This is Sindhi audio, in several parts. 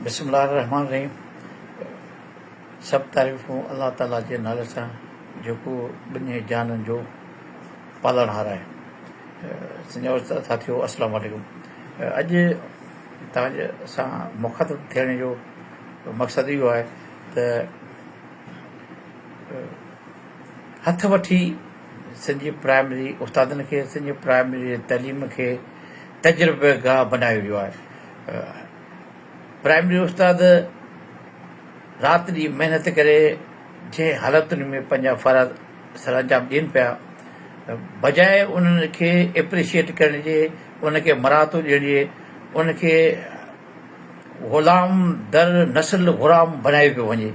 بسم الله الرحمٰن الرحيم سڀ تعريفون الله تعالي جي نالي سان جيڪو ٻنهي جهانن جو پالڻهار آهي. سنجا استاد ساٿيو السلام عليڪم اڄ توهان جي سان مخاطب ٿيڻ جو مقصد اهو آهي ته هٿ وٺي سنڌ جي پرائمري استادن کي سنڌ جي پرائمري تعليم کي تجربي گاهه بنايو ويو آهي. پرائمري استاد رات ڏينهن محنت ڪري جنهن حالتن ۾ پنهنجا فرض سرانجام ڏين پيا بجاء انهن کي اپريشيئيٽ ڪرڻ جي ان کي مراعتون ڏيڻ جي ان کي غلام در نسل غلام بنايو پيو وڃي.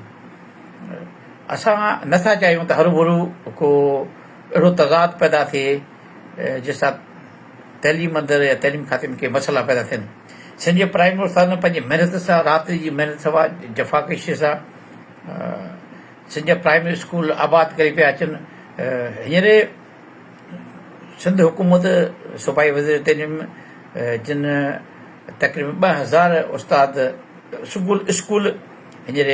اسان نٿا چاهيون ته هروڀرو ڪو اهڙو تضاد پيدا ٿئي جنهن سان تعليم اندر يا تعليم کاتي ۾ ڪي مسئلا پيدا ٿين. سنڌ جي پرائمري استادن پنهنجي محنت سان رات جي محنت سوا جفاڪشي سان سنڌ جا پرائمري اسڪول آباد ڪري پيا اچن. هينئر سنڌ حڪومت صوبائي وزير تعليم جن تقريبن 2000 استاد اسڪول اسڪول هينئر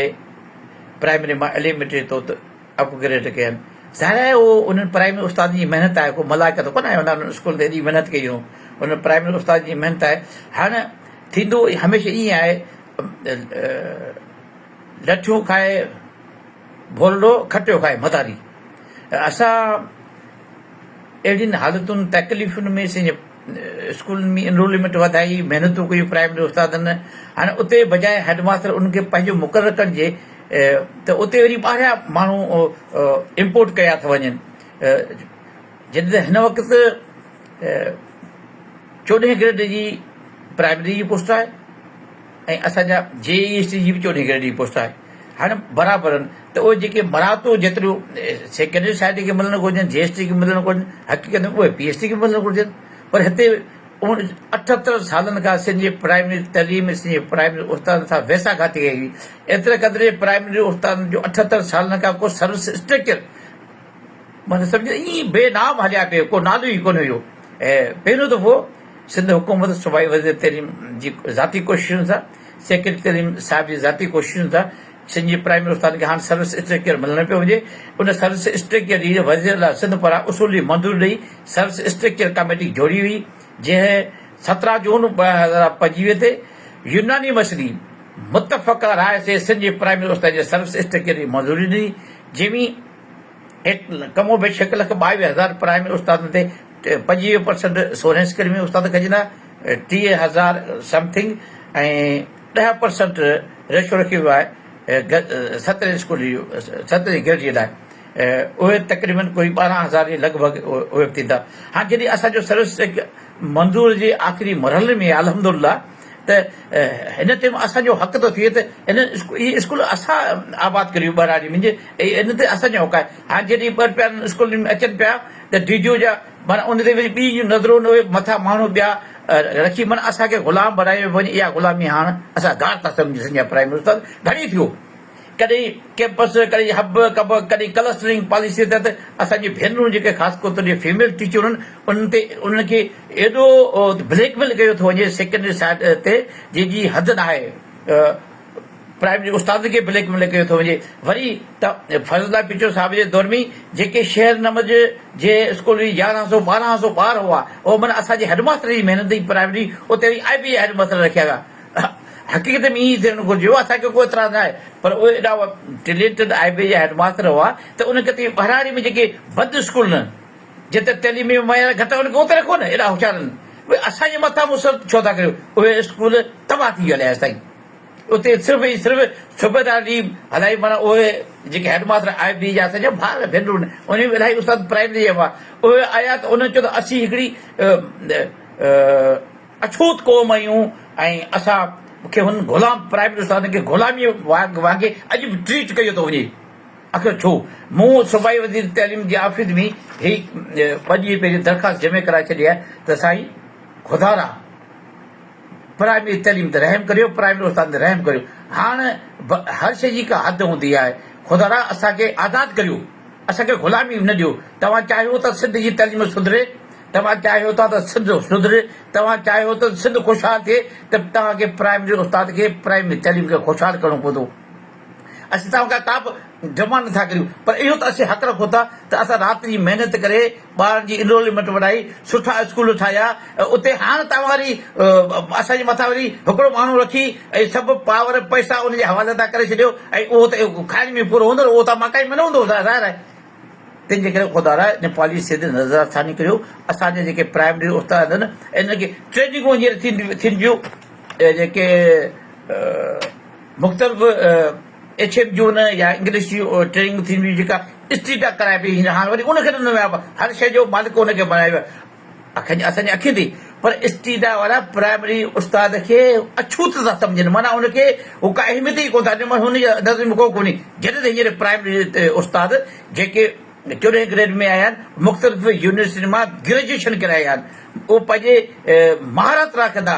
پرائمري مان ايليمينٽري طور تي اپ گريڊ ڪيا آهن. ظاهر آهي اهو انهن پرائمري استادن جي محنت آهي ڪو ملائڪ ته ڪونه آيو انهن اسڪولن تي ايڏي محنت ڪئي هو انهن پرائمري استادن جي محنت آهي هاڻ ٿيندو هميشه ائين آهي لٺيون کائي ڀولڙو کٽيو کائي مداري اسان اهڙين حالتن تڪليفن ۾ اسڪولن ۾ انرولمينٽ وڌائي محنتون ڪيون پرائمري استادن هاڻي اتي بجاء هيڊ ماستر انهن کي پنهنجو مقرر ڪرڻ جي ته اتي وري ٻاهريان ماڻهو امپورٽ ڪيا ٿا وڃن جڏهن ته هن وقت چوڏهين گريڊ جي پرائمري جي پوسٽ آهي ۽ اسان جا جي اي ايس ٽي جي به چوڏهين گريڊ جي پوسٽ آهي هاڻي برابر آهن ته اهي جيڪي مراعتون جيتريون سيڪنڊري سائيڊ کي ملڻ گهرجن جي ايس ٽي کي ملڻ گهرجن حقيقت ۾ اهي پي ايس ٽي کي ملڻ گهرجن پر هتي 78 سالن کان سنڌ جي پرائمري تعليم سنڌ جي پرائمري استادن سان ويساهه گهاتي ڪئي وئي ايتري قدر جي پرائمري استادن جو 78 سالن کان ڪو سروس اسٽرڪچر معنيٰ سمجهه ائين بي نام هليا پئي ڪو نالو ئي ڪونه هيو پهريون دفعو سنڌ حڪومت صوبائي وزير تعليم جي ذاتي ڪوششن سان سيڪريٽري تعليم صاحب جي ذاتي ڪوششن سان سنڌ جي پرائمري استادن کي هاڻ سروس اسٽرڪچر ملڻ پيو وڃي ان سروس اسٽرڪچر جي وزير اعليٰ سنڌ پاران اصولي منظوري ڏئي سروس اسٽرڪچر ڪميٽي جوڙي وئي جنهن 17 جون 2025 تي يونانيمسلي متفقه راء سي سنڌ جي پرائمري استادن جي سروس اسٽرڪچر جي منظوري ڏني جنهن ۾ ڪم و بيش هڪ لک 22 هزار پرائمري استادن تي 25 پرسنٽ سورهين اسڪيل ۾ استاد کڄندا، 30 هزار سمٿنگ ۽ 10% ريشو رکيو ويو آهي سترهين اسڪول جي سترهين گريڊ جي لاء اهي تقريبن ڪوئي 12 هزار جي لڳ ڀڳ اهي به ٿيندا. هاڻ جڏهن اسان جو سروس منظور جي آخري مرحلي ۾ الحمدلله ته هن ٽيم اسان جو حق ٿو ٿئي ته هن اهي اسڪول اسان آباد ڪريون ٻهراڙي ۾ ان تي اسان جو حق آهي. هاڻ جڏهن ٻه رپيا اسڪولن ۾ اچن پيا ته ڊي جي او جا معنيٰ ان تي وري ٻي جون نظرون اهي مٿان ماڻهو ٻيا رکي معنيٰ اسان کي غلام بڻايو وڃي اها غلامي هاڻ اسان گار ٿا سمجهون سنڌ جا پرائمري استاد گهڻي ٿيو ڪڏهن ڪيمپس ڪڏهن حب ڪب ڪڏهن ڪلسٽرنگ پاليسي تحت اسان جي ڀينرون جيڪي خاص طور تي فيميل ٽيچرون انهن تي انهن کي ايڏو بليڪ ميل ڪيو ٿو وڃي سيڪنڊري سائيڊ تي جنهن جي حد ناهي. پرائمري استادن کي بليڪ ميل ڪيو ٿو وڃي وري ته فضل الله پيچو صاحب جي دور ۾ جيڪي شهر نمج جي اسڪول ۾ يارهن سو ٻارهن سو ٻار هئا اهو معنيٰ اسان جي هيڊ ماستر جي محنت جي پرائمري اتي وري آء بي جا هيڊ ماستر رکيا ويا حقيقت ۾ ائين ٿيڻ گهرجي هو اسان کي ڪو اعتراض نه آهي پر اهي ايڏا ٽيلينٽڊ آء بي جا هيڊ ماستر هئا ته ان کي ٻهراڙي ۾ جيڪي بند اسڪول آهن جتي تعليمي معيار گهٽ آهي ان کي اتي رکو نه ايڏا هوشيار آهن اهي اسان جي مٿان مسلط ڇو ٿا ڪريو اهي اسڪول تباهه ٿي ويا هيستائين اتي صرف ۽ صرف صوبيدار جي هلائي معنيٰ اهي جيڪي هيڊ ماستر آء بي جا اسان جا ڀائر ڀينرون انهن ۾ الاهي استاد پرائمري جا هئا اهي آيا ته انهن چيو ته اسين هڪڙي اڇوت قوم آهيون ۽ اسان کي هن غلام پرائمري استادن کي غلامي وانگي اڄ به ٽريٽ ڪيو ٿو وڃي آخر ڇو؟ مون صوبائي وزير تعليم جي آفيس ۾ هي ٻه ڏينهن پهرين درخواست جمع ڪرائي ڇڏي آهي ته سائين خدارا پرائمري تعليم تي رحم ڪريو، پرائمري استادن تي رحم ڪريو. هاڻ هر شيء جي ڪا حد هوندي آهي. خدارا اسان کي آزاد ڪريو، اسان کي غلامي نه ڏيو. توهان چاهيو ته سنڌ جي تعليم سڌري، توهان چاهيو ٿا ته سنڌ سڌري، توهان چاهيو ته سنڌ خوشحال ٿئي ته توهان کي پرائمري استاد کي پرائمري تعليم کي خوشحال ڪرڻو پوندو. اسين توهان کان ڪا به ڊمانڊ نٿا ڪريون پر اهو ته اسين حق رکون ٿا ته اسان رات ڏينهن محنت ڪري ٻارن جي انرولمينٽ وڌائي سٺا اسڪول ٺاهيا اتي هاڻ توهان وري اسان جي مٿان وري هڪڙو ماڻهو رکي ۽ سڀ پاور پئسا ان جي حوالي ٿا ڪري ڇڏيو ۽ اهو ته کائڻ ۾ پورو هوندو اهو ته مڪائي ۾ نه هوندو ظاهر آهي تنهن جي ڪري خدا را ان پاليسي تي نظر ثاني ڪريو اسان جا جيڪي پرائمري استاد آهن انهن کي ٽريننگون هينئر ٿين پيون جيڪي مختلف ايڇ ايم جون يا انگلش جي ٽريننگ ٿين پيون جيڪا اسٽيٽا ڪرائي پئي هينئر هاڻ وري ان کي ڏنو ويو آهي هر شيء جو مالڪ ان کي بڻايو ويو آهي اسان جي اکين تي پر اسٽيٽا وارا پرائمري استاد کي اڇوت ٿا سمجهن معنيٰ ان کي هو ڪا اهميت ئي ڪونه ٿا ڏين معنيٰ هن جي نظر ۾ ڪو ڪونهي جڏهن ته هينئر پرائمري استاد جيڪي چوڏهين گريڊ ۾ آيا آهن مختلف يونيورسٽين مان گريجوئيشن ڪري آيا آهن اهو پنهنجي مهارت رکندا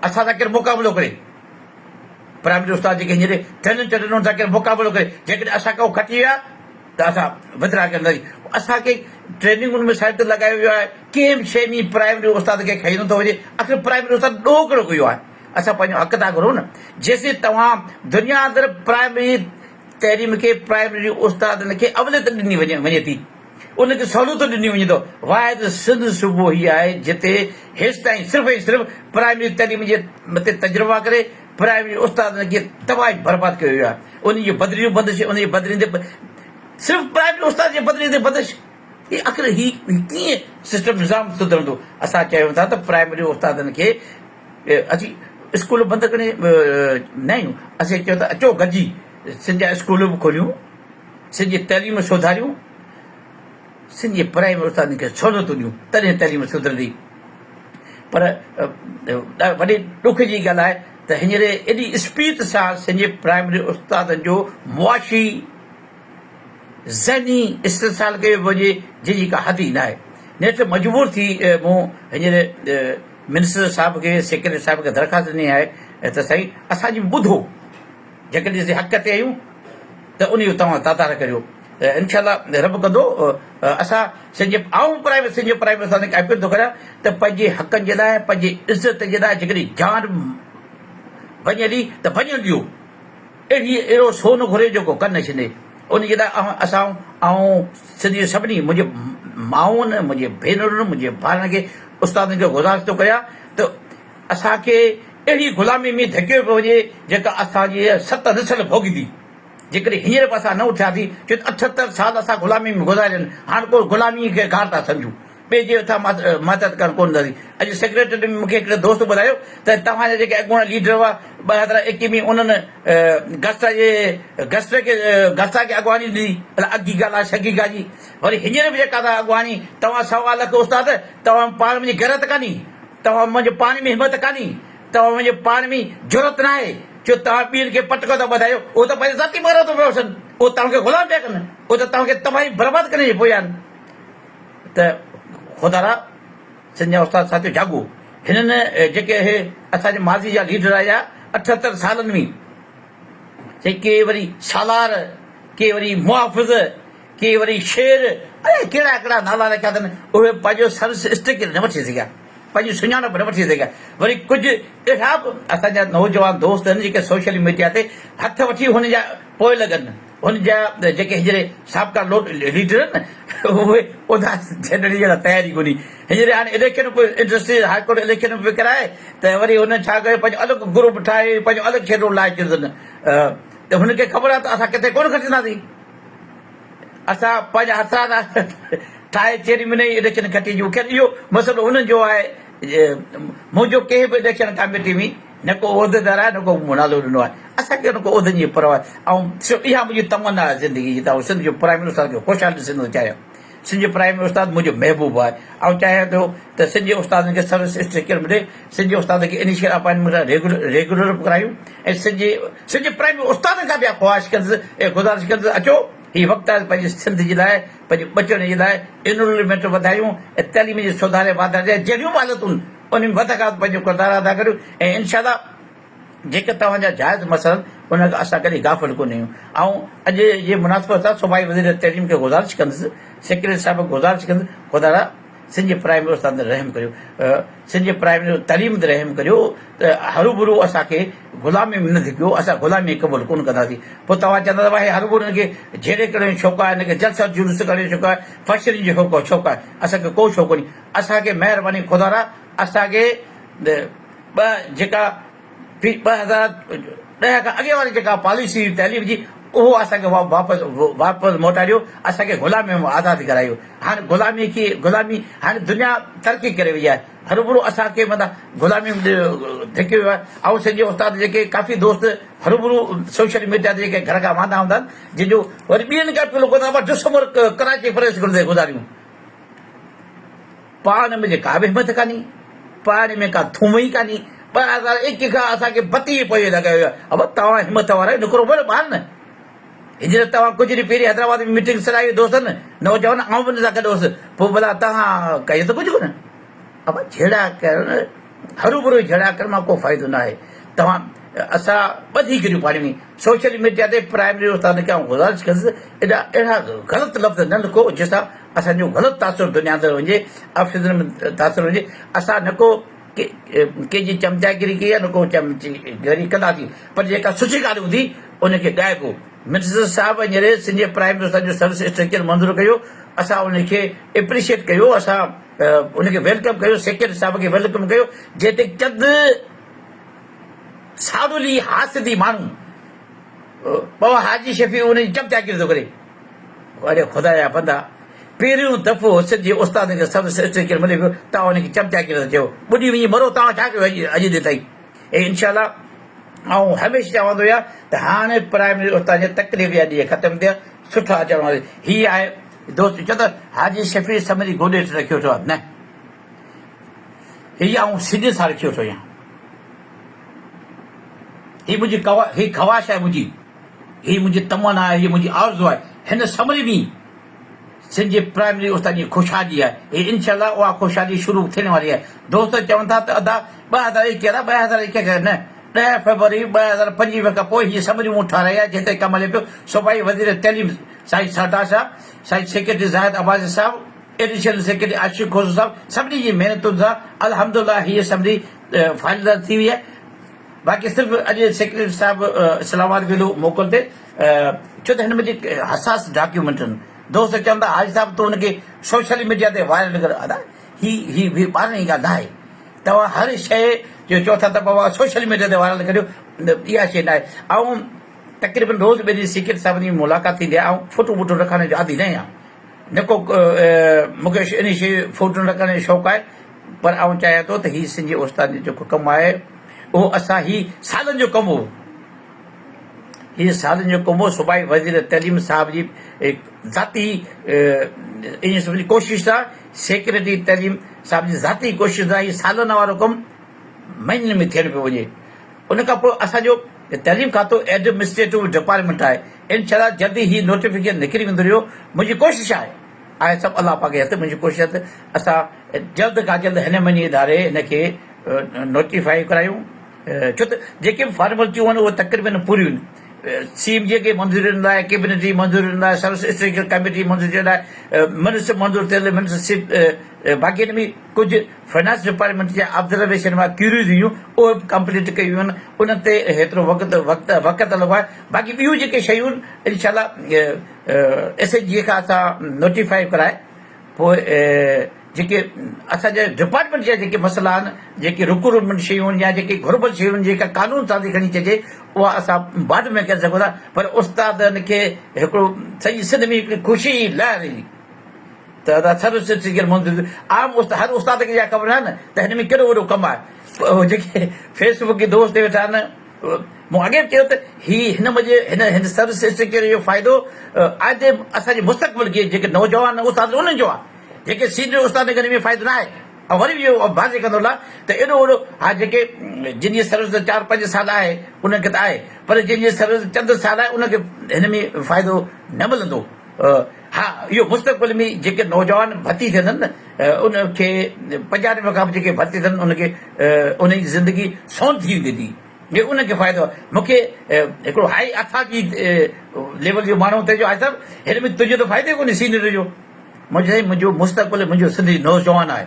اسان سان ڪير مقابلو ڪري پرائمري استاد جيڪي هينئر ٽيلنٽيڊ آهن انهن سان ڪير مقابلو ڪري جيڪڏهن اسان کان کٽي ويا ته اسان وڌرا ڪنداسين اسان کي ٽريننگن ۾ سائيڊ تي لڳايو ويو آهي ڪنهن به شيء ۾ پرائمري استاد کي کڻي نٿو وڃي آخر پرائمري استاد ڏوهه ڪهڙو ڪيو آهي اسان پنهنجو حق ٿا گهرون نه جيسين توهان دنيا اندر پرائمري تعليم کي پرائمري استادن کي اوليت ڏني وڃي ٿي ان کي سهولتون ڏنيون وڃن ٿو. واحد سنڌ صوبو هي آهي جتي هيستائين صرف ۽ صرف پرائمري تعليم جي مٿي تجربا ڪري پرائمري استادن کي تباهه ۽ برباد ڪيو ويو آهي. انهن جي بدليون بندش انهن جي بدلين تي صرف پرائمري استاد جي بدلي تي بندش هي آخر هي ڪيئن سسٽم نظام سڌرندو؟ اسان چاهيون ٿا ته پرائمري استادن کي اسين اسڪول بند ڪرڻ نه آهيون اسين چيو ته اچو گڏجي سنڌ جا اسڪول به کوليون. سنڌ جي تعليم سڌاريون، سنڌ جي پرائمري استادن کي سهولتون ڏيون تڏهن تعليم سڌرندي پر وڏي ڏک جي ڳالهه آهي ته هينئر ايڏي اسپيڊ سان سنڌ جي پرائمري استادن جو معاشي ذهني استحصال ڪيو پيو وڃي جنهن جي ڪا حد ئي ناهي نيٺ مجبور ٿي مون هينئر منسٽر صاحب کي سيڪريٽري صاحب کي درخواست ڏني آهي ته سائين اسان جي به ٻڌو جيڪڏهن اسين حق تي آهيون ته انهي جو توهان تدارڪ ڪريو ته انشاء الله رب ڪندو اسان سنڌ جي آئون پرائيويٽ سنڌ جي پرائيويٽ استادن کي اپيل ٿو ڪريان ته پنهنجي حقن جي لاء پنهنجي عزت جي لاء جيڪڏهن جان وڃي هلي ته وڃڻ ڏيو اهڙي اهڙو سون گهري جيڪو ڪن نه ڇني ان جي لاء اسان آئون سنڌ جي سڀني منهنجي مائن منهنجي ڀينرن منهنجي ڀائرن کي استادن کي گذارش ٿو ڪريان ته اسان کي اهڙي غلامي ۾ ڌڪيو پيو وڃي جيڪا اسان جي ست نسل ڀوڳيندي. جيڪڏهن هينئر به اسان نه اٿياسين ڇو ته 78 سال اسان غلامي ۾ گذاريا آهن هاڻ ڪو غلامي کي گار ٿا سمجهون ٻئي جي هٿان ماتحت ڪرڻ ڪونه ڏينداسين. اڄ سيڪريٽريٽ ۾ مون کي هڪڙي دوست ٻڌايو ته توهان جا جيڪي اڳوڻا ليڊر هئا 2021 ۾ انهن گسٽا جي گسٽ کي گسٽا کي اڳواڻي ڏني الا اگيگا لا شگيگا جي وري هينئر به جيڪا ٿا اڳواڻي توهان سوا لک استاد توهان پاڻ ۾ غيرت ڪانهي توهان منهنجي پاڻ ۾ همت ڪانهي، توهان منهنجي پاڻ ۾ جرئت ناهي جو توهان ٻين کي پٽڪو ٿا ٻڌايو، اهو ته پنهنجي ذاتي مقرر پيا وٺن، اهو توهان کي غلام پيا ڪن، اهو ته توهان کي تباهي برباد ڪرڻ جي پويان آهن ته خدارا سنڌ جا استاد ساٿيو جاڳو، هنن جيڪي اهي اسان جي ماضي جا ليڊر آيا 78 سالن ۾ سي ڪي وري سالار، ڪي وري محافظ، ڪي وري شير، الائي ڪهڙا ڪهڙا نالا رکيا اٿن، اهي پنهنجو سروس اسٽرڪچر نه وٺي سگهيا، پنهنجي سڃاڻپ نه وٺي سگهيا. وري ڪجهه اهڙا به اسان جا نوجوان دوست آهن جيڪي سوشل ميڊيا تي هٿ وٺي هن جا پوئلڳ آهن، هن جا جيڪي هينئر سابقا ليڊر آهن اهي اداس ٿيڻ جي لاء تيار ئي ڪونهي. هينئر هاڻي اليڪشن به انڊسٽري هاء ڪورٽ اليڪشن به ڪرائي ته وري هن ڇا ڪيو پنهنجو الڳ گروپ ٺاهي پنهنجو الڳ شيڊول لاهي ڇڏيو اٿن ته هن کي خبر آهي ته اسان ڪٿي ڪونه کٽنداسين. اسان پنهنجا هٿرادا ٺاهي چيئرمين ئي اليڪشن کٽي جون خير اهو مسئلو انهن جو آهي منهنجو ڪنهن به اليڪشن ڪاميٽي ۾ نه ڪو عهديدار آهي نه ڪو مون نالو ڏنو آهي اسان کي نه ڪو عهدن جي پرواهه آهي ۽ اها منهنجي تمنا آهي زندگي جي ته آئون سنڌ جو پرائمري استاد کي خوشحال ڏسڻ ٿو چاهيان سنڌ جو پرائمري استاد منهنجو محبوب آهي آئون چاهيان ٿو ته سنڌ جي استادن کي سروس اسٽرڪچر ملي سنڌ جي استادن کي انيشل اپائنٽمينٽ ريگيولر به ڪرايون ۽ سنڌ جي سنڌ جي پرائمري استادن کان به اها خواهش ڪندس ۽ گذارش ڪندس اچو هي وقت آهي پنهنجي سنڌ جي لاء پنهنجي ٻچڙن جي لاء انرولمينٽ وڌايون ۽ تعليم جي سڌاري واڌاري جا جهڙيون به حالتون ان ۾ وڌ کان وڌ پنهنجو ڪردار ادا ڪريون ۽ انشاء الله جيڪي توهان جا جائز مسئلا آهن ان کان اسان ڪڏهن غافل ڪونه آهيون. آئون اڄ جي مناسبت سان صوبائي وزير تعليم کي گذارش ڪندس، سيڪريٽري صاحب کي گذارش ڪندس خدارا سنڌ جي پرائمري استادن تي رحم ڪريو سنڌ جي پرائمري تعليم تي رحم ڪريو ته هروڀرو اسان کي غلامي ۾ نه ڌڪيو اسان غلامي قبول ڪونه ڪنداسين پوء توهان چوندا ته ڀائي هروڀرو هن کي جهيڙي ڪرڻ جو شوق آهي هن کي جلسا جلوس ڪرڻ جو شوق آهي فحشرين جو شوق آهي اسان کي ڪو شوق ڪونهي اسان کي مهرباني خدا را اسان کي ٻه جيڪا 2010 کان اڳي واري جيڪا پاليسي هئي تعليم جي اهو اسان کي واپس واپس موٽايو اسان کي غلامي مان آزاد ڪرايو هاڻي غلامي کي غلامي هاڻي دنيا ترقي ڪري وئي آهي هروڀرو اسان کي معنيٰ غلامي ۾ ڌڪيو ويو آهي آئون سنڌ جي استاد جيڪي ڪافي دوست هروڀرو سوشل ميڊيا تي جيڪي گهر کان واندا هوندا آهن جن جو وري ٻين کان پيو لکندو آهي ڊسمبر ڪراچي پريس ڪلب تي گذاريون پاڻ ۾ جي ڪا به همت ڪانهي، پاڻ ۾ ڪا ٿوم ئي ڪانهي، 2021 کان اسان کي بتي جي پويان لڳايو ويو آهي، ابا توهان همت وارا آهيو نڪرو ڀلي ٻاهر نه. هينئر توهان ڪجهه ڏينهن پهرين حيدرآباد ۾ ميٽنگ سڏائي هئي دوستن نوجوان آئون به ان سان گڏ هوس پوء ڀلا توهان ڪيو ته ڪجهه ڪونه. ابا جهيڙا ڪرڻ هروڀرو جهيڙا ڪرڻ مان ڪو فائدو ناهي توهان اسان ٻڌي ڪريون پاڻ ۾ سوشل ميڊيا تي پرائمري استادن کي آئون گذارش ڪندس ايڏا اهڙا غلط لفظ نه لکو جنهن سان اسان جو غلط تاثر دنيا اندر وڃي آفيسرن ۾ تاثر وڃي اسان نه ڪو ڪنهن جي چمچاگيري ڪئي آهي نه ڪو چمچاگيري ڪنداسين پر جيڪا سٺي ڳالهه هوندي ان کي ڳائبو منسٽر صاحب هينئر سنڌ جي پرائم منسٽر جو سروس اسٽرڪچر منظور ڪيو اسان ان کي اپريشيئيٽ ڪيو اسان ان کي welcome ڪيو سيڪريٽري صاحب کي welcome ڪيو جنهن تي چند ساڙولي حاسدي ماڻهو بابا حاجي شفيع ان جي چمچاگيري ٿو ڪري اڙي خدا جا بندا پهريون دفعو سنڌ جي استادن کي سروس سرٽيفڪيٽ ملي پيو توهان ان کي چمچاگيري ٿا چئو ٻڏي وڃي مرو توهان ڇا ڪيو اڄ ڏينهن تائين ۽ انشاء الله آئون هميشه چوندو آهيان ته هاڻي پرائمري استاد جي تڪليف جا ڏينهن ختم ٿيا سٺا اچڻ وارا هي آهي دوست چئو ته حاجي شفيع سمري گوڏي هيٺ رکيو ويٺو آهي نه هي آئون سج سان رکيو ويٺو آهيان هي منهنجي هي خواهش آهي منهنجي هي منهنجي تمنا آهي، هي منهنجي آرزو آهي. هن سمري ۾ سنڌ جي پرائمري استادن جي خوشحالي آهي. هي انشاء الله اها خوشحالي شروع ٿيڻ واري آهي. دوست چون ٿا ته ادا 2021 ادا 2021 کان نه 10 فيبروري 2025 کان پوء هي سمري مون ٺهرائي آهي جنهن تي ڪم هلي پيو. صوبائي وزير تعليم سائين سردار صاحب، سائين سيڪريٽري زاهد عباسي صاحب، ايڊيشنل سيڪريٽري عاشق کوسو صاحب سڀني جي محنتن سان الحمدالله هيء سمري فائنلائز ٿي وئي آهي. باقي صرف اڄ سيڪريٽري صاحب اسلام آباد ويل هو موڪل تي ڇو ته هن ۾ جيڪي حساس ڊاڪيومينٽ آهن دوست چون ٿا حاجي صاحب تون هن کي سوشل ميڊيا تي وائرل ڪر ادا هي هي هي ٻارن جي ڳالهه ناهي توهان هر شيء جو چئو ٿا ته بابا سوشل ميڊيا تي وائرل ڪريو اها شيء ناهي آئون تقريبن روز ٻئي ڏينهن سيڪريٽري صاحب جي ملاقات ٿيندي آهي آئون فوٽو ووٽو رکڻ جو عادي نه آهيان نه ڪو مون کي انهي شيء فوٽن رکڻ جو شوق آهي پر آئون چاهيان ٿو ته هي سنڌ جي استادن جو جيڪو ڪم آهي اهو اسان هي سالن جو ڪم هو هي سالن جو ڪم هو صوبائي وزير تعليم صاحب جي ذاتي ائين سمجهه ڪوشش سان سيڪريٽري تعليم صاحب جي ذاتي ڪوشش سان هي سالن وارو ڪم مهينن ۾ ٿيڻ پيو وڃي ان کان پوء اسان جو تعليم کاتو ايڊمنسٽريٽو ڊپارٽمينٽ آهي انشاء الله جلدي هي نوٽيفڪيشن نڪري ويندو رهيو منهنجي ڪوشش آهي آهي سڀ الله پاڪ جي هٿ منهنجي ڪوشش آهي ته اسان جلد کان جلد هن مهيني ڌاري هن کي نوٽيفائي ڪرايون ڇو ته جيڪي به فارملٽيون آهن اهي تقريبن پوريون آهن سي ايم جي کي منظوري ڏنل آهي ڪيبنيٽ جي منظوري ڏنل آهي سروس اسٽرڪچر ڪميٽي جي منظوري ڏنل آهي منسٽر منظور ٿيل منسٽر باقي هن ۾ ڪجهه فنانس ڊپارٽمينٽ جي آبزرويشن مان ڪيوريز هيون اهي به ڪمپليٽ ڪيون ويون آهن انهن تي هيترو وقت وقت وقت لڳو آهي باقي ٻيون جيڪي شيون انشاء الله ايس ايچ جي کان اسان نوٽيفائي ڪرائي پوء جيڪي اسان جي ڊپارٽمينٽ جا جيڪي مسئلا آهن جيڪي رڪروٽمينٽ شيون يا جيڪي گهربل شيون جيڪا قانون سازي کڻي چئجي اها اسان بعد ۾ ڪري سگهون ٿا پر استادن کي هڪڙو سڄي سنڌ ۾ هڪڙي خوشي لهر هئي ته ادا سروس سرٽيفڪيٽ منظور ٿيو. عام استاد هر استاد کي اها خبر ناهي نه ته هن ۾ ڪيڏو وڏو ڪم آهي. جيڪي فيس بڪ دوست ويٺا آهن مون اڳي به چيو ته هي هن منهنجي هن هن سروس سرٽيفڪيٽ جو فائدو آئندي اسان جي مستقبل کي جيڪي نوجوان استاد انهن جو آهي جيڪي سينيئر استاد کي هن ۾ فائدو ناهي ۽ وري به اهو واضح ڪندو هلان ته ايڏو وڏو ها جيڪي جن جي سروس چار پنج سال آهي انهن کي ته آهي پر جن جي سروس چند سال آهي انهن کي هن ۾ فائدو نه ملندو. ها اهو مستقبل ۾ جيڪي نوجوان ڀرتي ٿيندن نه ان کي 95 کان به جيڪي ڀرتي ٿين ان کي ان جي زندگي سون ٿي ويندي جي ان کي فائدو آهي مون کي هڪڙو هائي اٿارٽي ليول جو ماڻهو ٿئي جو آهي صاحب هن ۾ تنهنجو ته فائدو ئي ڪونهي سينيئر جو منهنجو سائين منهنجو مستقبل منهنجو سنڌ جي نوجوان آهي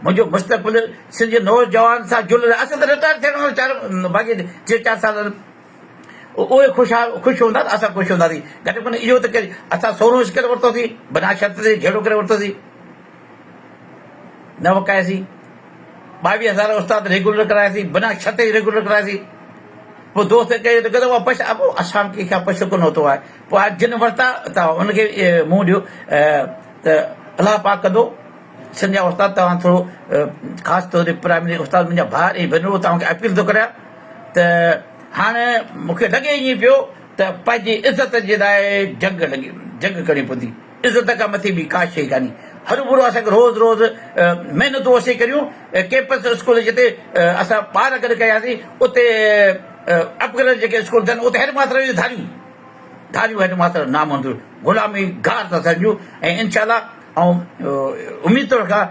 منهنجو مستقبل سنڌ جي نوجوان سان جڙيل آهي اسان ته رٽائر ٿيڻ وارا چار باقي ٽي چار سال اهي خوش خوش هوندا ته اسان خوش هونداسين گهٽ ۾ گهٽ اهو ته ڪري اسان سورهون اسڪيل ورتوسين بنا شرط تي جهيڙو ڪري ورتوسين نه وڪاياسين 22 هزار استاد ريگولر ڪراياسين بنا شرط جي ريگولر ڪراياسين پوء دوست ڪيو ته ڪندو پش ابو اسان کي کان پش ڪونه هوتو آهي پوء جن ورتا ته ان کي منهن ڏيو ته الله پاڪ ڪندو سنڌ جا استاد توهان ٿورو خاص طور تي پرائمري استاد منهنجا ڀائر ۽ ڀينرون توهان کي اپيل ٿو ڪريان ته هاڻ مون کي لڳي ائين پيو ته پنهنجي عزت جي لاء جنگ لڳي جنگ ڪرڻي پوندي عزت کان مٿي ٻي ڪا شيء ڪانهي هروڀرو اسان کي روز روز محنتون اسين ڪريون ڪيمپس اسڪول جتي اسان ٻار گڏ ڪياسين اتي اپگريڊ جيڪي اسڪول ٿين اتي هيڊ ماستر جون ڌاريون ڌاريون هيڊ ماستر نامنظور غلامي گار ٿا سمجهون ۽ انشاء الله آئون اميد ٿو رکان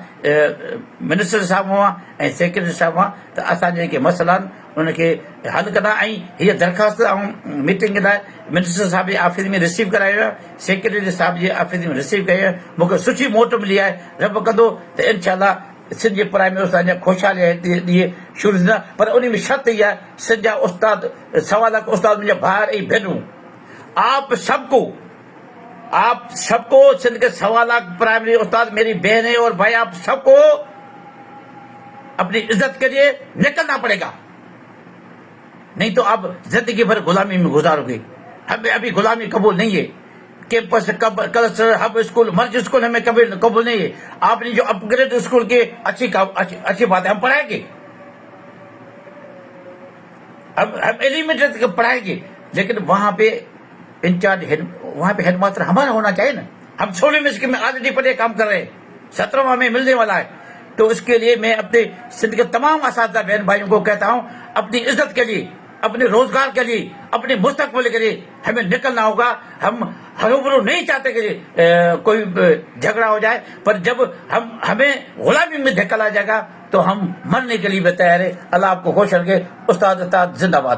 منسٽر صاحب مان ۽ سيڪريٽري صاحب مان ته اسان جا جيڪي مسئلا آهن ان کي حل ڪندا ۽ هيء درخواست آئون ميٽنگ لاء منسٽر صاحب جي آفيس ۾ رسيو ڪرائي آيو آهيان سيڪريٽري صاحب جي آفيس ۾ رسيو ڪئي آهي مون کي سٺي موٽ ملي آهي رب ڪندو ته انشاء الله سنڌ جي پرائمري استادن جا خوشحالي جا ڏينهن شروع ٿيندا پر ان ۾ شرط هي آهي سنڌ جا استاد سوا لک استاد منهنجا ڀائر ۽ ڀينرون آپ سب ڪو آپ سب ڪو سنڌ ڪي سوا لاک پرائمري استاد ميري بهنين اور ڀائي آپ سب ڪو اپني عزت ڪي ليي نڪلنا پڙي گا نهين تو آپ زندگي ڀر غلامي ۾ گذارو گي همي ابي غلامي قبول نهين هي ڪيمپس ڪب ڪلسٽر هب اسڪول مرج اسڪول همي ڪبي قبول نهين هي آپ ني جو اپگريڊ اسڪول ڪي اڇي اڇي بات هي هم پڙهائين گي هم هم ايليمينٽري تڪ پڙهائين گي ليڪن وهان پي انچارج هيڊ وهان پي هيڊ ماستر همارا هونا چاهيي نه هم سولهوين ۾ اسڪيم ۾ آلريڊي پڙهي ڪام ڪر رهي سترهون همي ملني والا هي تو اس ڪي ليي مين اپني سنڌ ڪي تمام اساتذه بهن ڀائيون ڪو ڪهتا هون اپني عزت ڪي ليي اپني روزگار ڪي ليي اپني مستقبل ڪي ليي همي نڪلنا هوگا هم هروڀرو نهين چاهتي ڪي ڪوئي جهگڙا هو جائي پر جب هم همي غلامي ۾ ڌڪلا جائي گا تو هم مرني ڪي ليي بي تيار هي الله آپ ڪو خوش رکي استاد اتحاد زنده باد.